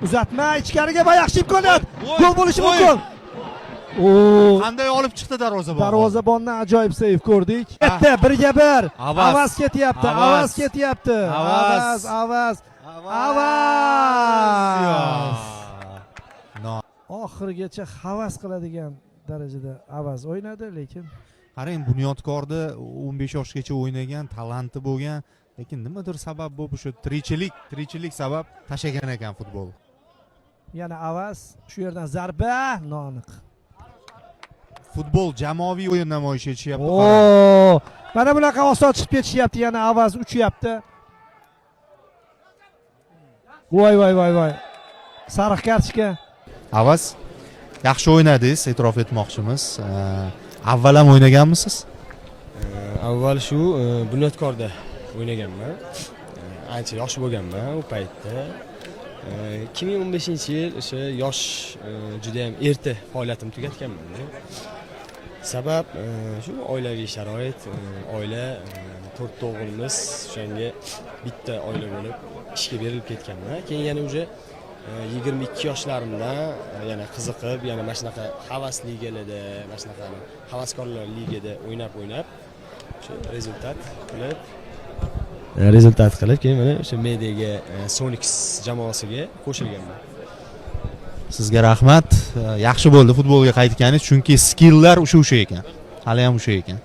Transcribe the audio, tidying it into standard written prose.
Uzatma ichkariga va yaxshi imkoniyat. Voy, Gol bo'lishi voy. mumkin. O, Qanday olib chiqdi darvozabon? Darvozabondan ajoyib seyf ko'rdik. Ah. Ketdi, 1-1. Avaz. Avaz ketyapti. Avaz. Avaz ketyapti. Avaz. Avaz, Avaz. Avaz. No. Oxirigacha havas qiladigan darajada Avaz o'ynadi, lekin Qarang, Bunyodkorda 15 yoshgacha o'ynagan, talanti bo'lgan, lekin nimadir sabab bo'lib, o'sha tirikchilik sabab tashlagan ekan futbol. Yana Avaz, shu yerdan zarba noaniq. Futbol jamoaviy o'yin namoyish etishyapti. Qarang. Oo, mana bunaqa oson chiqib ketishyapti, yana Avaz uchyapti. Voy voy voy voy. Sariq kartochka. Avaz, yaxshi o'ynadingiz, e'tirof etmoqchimiz. Avval ham o'ynaganmisiz? Avval shu Bunyodkorda o'ynaganman. Ancha yosh bo'lganman u paytda. 2015 yil o'sha yosh, judayam erta faoliyatimni tugatganmanda. Sabab shu oilaviy sharoit, oila, to'rtta o'g'ilmiz, o'shanga bitta oila bo'lib ishga berilib ketganman. Keyin yana уже 22 yoshlarimdan yana qiziqib, yana mana shunaqa havas ligalarda, mana shunaqa havaskorlar ligada o'ynab o'ynab o'sha rezultat qilib keyin mana o'sha mediaga, Sonix jamoasiga qo'shilganman. Sizga rahmat. Yaxshi bo'ldi futbolga qaytganingiz, chunki skilllar o'sha o'sha ekan. Hali ham o'sha ekan.